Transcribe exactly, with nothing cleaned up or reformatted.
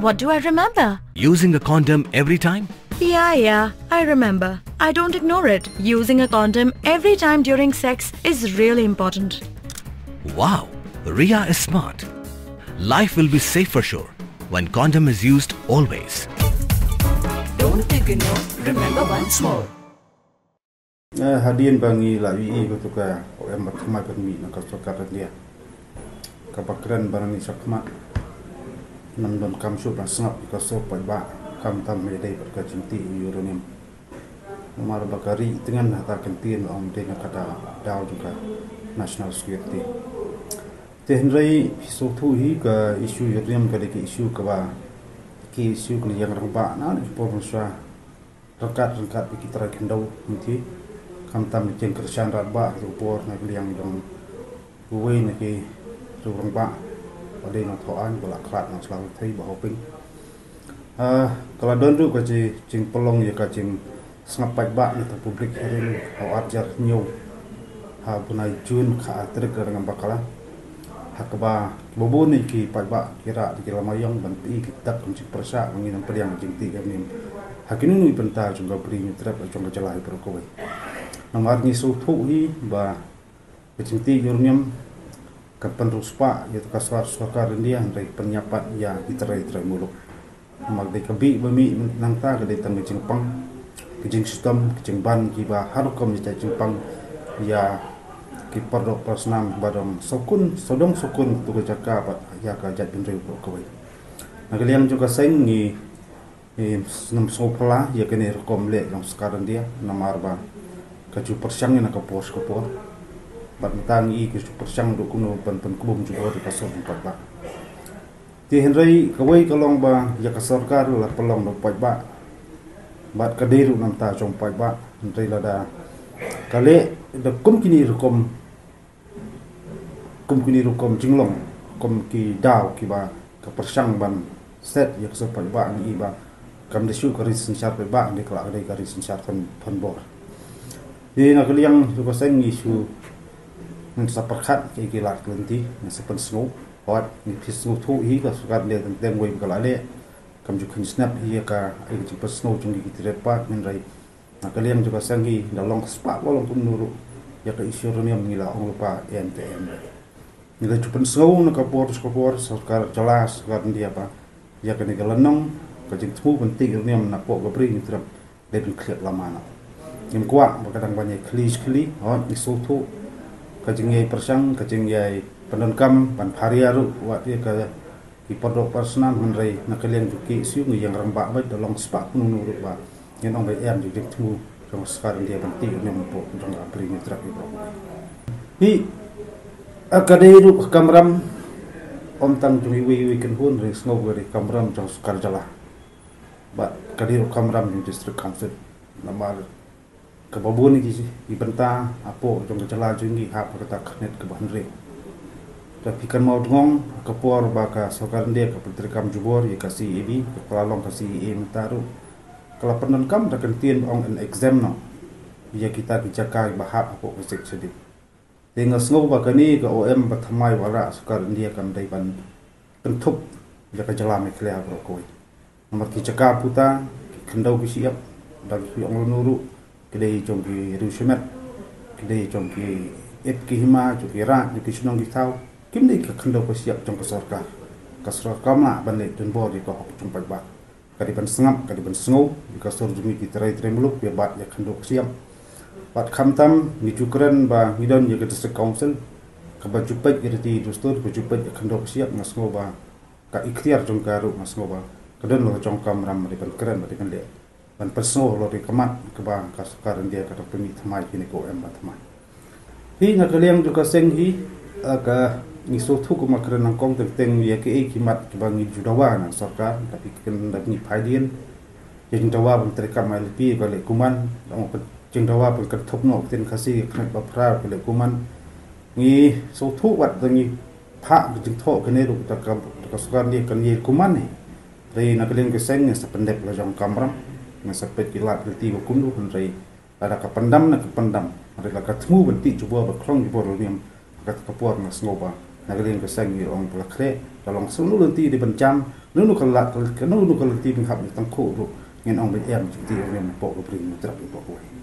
What do I remember? Using a condom every time? Yeah, yeah, I remember. I don't ignore it. Using a condom every time during sex is really important. Wow, Ria is smart. Life will be safe for sure when condom is used always. Don't ignore, remember once more. Eh, hadien ba ngi la ïohi ïa katu ka O M ba thymmai pynmih na ka sorkar India, kaba kren ba ngi shakmat, ngim donkam shuh ban sngap ïa ka sur paidbah, khamtam ïadei bad ka jingtih ïa u uranium. Namar ba ka ri tyngen ha kata ka ktien ba ong dei na ka daw jong ka national security. Te hynrei phi sngewthuh hi, ka issue uranium ka dei ka issue kaba, ka issue ka la ïeng rangbah na ka por mynshuwa, ryngkat ryngkat bad ki trai khyndew hynrei, khamtam ki jingkyrshan radbah ha ka por na ka liang jong uwei na ki rangbah ba dei na Thawaiñ, ba la khlad na Sla Thei, Bah Hoping. Ah, ka la don ruh ka jingpynlong ïa ka jingsngap paidbah na ka public hearing ha u ar hajar hynñiew, ha u bnai June, kha ar tarik ka Rngam Bakla, ha kaba kiba bun ki paidbah ki rah da ki lama ïong ban pyni ki dak kum jingpyrshah ba ngin ym pdiang jingtih uranium ha kino kino ki bynta jong ka Bri Hynñiewtrep, jong ka jylla hi baroh kawei. Namar ngi sngewthuh hi ba ka jingtih uranium kan pynriewspah ïa ka sor-, sorkar India, hynrei pynïaid pat ïa ki trai trai muluk. Namar dei ka bih ba mih nangta ka dei tang ka jingpang, ka jingshitom, ka jingban kiba har rukom jait jingpang ïa ki paralok parasnam ba dang sawkun, sawdong sawkun katu ka jaka bad ïa ka jaitbynriew baroh kawei. Na ka liang jong ka seng ngi, ngi ym sngewphylla ïa kane rukom leh jong sorkar India, namar ba ka ju pyrshang ïa na ka por sha ka por. Bad mynta ngi i ka ju pyrshang ruh kumno ban pynkhlaiñ jubor ïa ka sor jong paidbah. Te hynrei kawei ka long ba ïa ka sorkar la pynlong da u paidbah bad ka dei ruh namar jong u paidbah, hynrei lada ka leh da kum kine rukom, kum kine rukom jinglong, kum ki daw kiba ka pyrshang ban set ïa ka sor paidbah, ngi i ba kam dei shuh ka ri synshar paidbah, hynrei ka la dei ka ri synshar thon, thon bor. Te na ka liang jong ka seng ngi shu, ngin sa pyrkhat ïa ki lad ki lynti, ngin sa pynsngew. Hooid, ngi, phi sngewthuh hi, ka sorkar India teng teng wei ba ka la leh, kam ju kheiñ snap hi ïa ka, ïa ka jingpynsngew jong ngi ki trai paidbah, hynrei na ka liang jong ka seng hi, da long spah ba long kumno ruh, ïa ka issue uranium ngi la ong lypa em te em. Ngi la ju pynsngew na ka por sha ka por, sorkar jylla, sorkar India ba ïa kane ka lynnong, ka jingthmu ban tih uranium napoh ka Bri Hynñiewtrep, dei ban khlieh lama noh. Ngim kwah ba ka dang ban ïai khlieh khlieh, hooid ngi sngewthuh ka jingïai pyrshang, ka jingïai pyndonkam ban pharia ruh wat ïa ka, ki paralok parasnam, hynrei na ka liang jong ki issue ngi ïeng rangbah beit, da long spah kumno ruh ba ngin ong ba em jong ka jingthmu jong ka sorkar India ban tih uranium napoh jong ka Bri Hynñiewtrep hi baroh. Hi, ah, ka dei ruh ka kamram ym tang jong iwei iwei i kynhun, hynrei sngew ka dei ka kamram jong sorkar jylla. Bad ka dei ruh ka kamram jong District Council. Namar kaba bun ki, ki bynta hapoh jong ka jylla jong ngi hap ha kata ka khyrnit kaba hynriew. Te phi kynmaw thngan ha ka por ba ka sorkar India ka pyntreikam jubor ïa ka C A A B, ka la long ka C A A mynta ruh, ka la pyndonkam da ka ktien ba ong yn exempt noh ïa kita ki jaka ba hap hapoh ka Sixth Schedule. Te nga sngew ba kane ka O M ba thymmai ba la rah sorkar India kam dei ban kynthup ïa ka jylla Meghalaya baroh kawei. Namar ki jaka puta, ki khyndew ki shyiap, da ki ong lano ruh, ki dei jong ki riew shimet, ki dei jong ki ït ki hima, jong ki raid, jong ki shnong ki thaw, kim dei ka khyndew ka shyiap jong ka sorkar. Ka sorkar kam lah ban leh donbor ïa ka hok jong paidbah. Ka dei ban sngap, ka dei ban sngew ïa ka sur jong ngi ki trai trai muluk, ïa bat ïa ka khyndew ka shyiap. Bad khamtam ngi ju kren ba ngi don ïa ka District Council kaba ju peit ïa ka riti dustur, kaba ju peit ïa ka khyndew ka shyiap, nga sngew ba ka iktiar jong ka ruh nga sngew ba ka don la ka jong ka kamram ba dei ban kren, ba dei ban leh, ban pynsngew halor ïa ka mat kaba ka sorkar India ka dang pynmih thymmai kine ka O M ba thymmai. Hi na ka liang jong ka seng hi, ah, ka, ngi sngewthuh kumba kren nyngkong, teng teng ïa kiei ki mat kiba ngi ju dawa na ka sorkar, da phi kren da ngi phai dien. Ïa jingdawa ban treikam I L P ka leh kumne, da ong ka jingdawa ban kynthup noh ka ktien Khasi ka khyndiat ba phra ka leh kumne. Ngi sngewthuh wat da ngi phah ka jingthoh kane ruh da ka, da ka sorkar India kan ïa kumne. Hynrei na ka liang ka seng ngi sa pyndep la jong ka kamram, ngi sa peit ki lad ki lynti ba kumno, hynrei lada ka pyndam na ka pyndam, hynrei lada ka thmu ban tih jubor, ba khlong jubor uranium, ha kata ka por nga sngew ba Na ka liang ka seng ngi ong ba la khreh, ka long shu nu lynti dei ban jam, nu nu ka la, nu nu ka lynti ban hap ni tang khuh ruh, ngin ong ban em jingti ong ngin pok ka bring nu trap ni pok wei.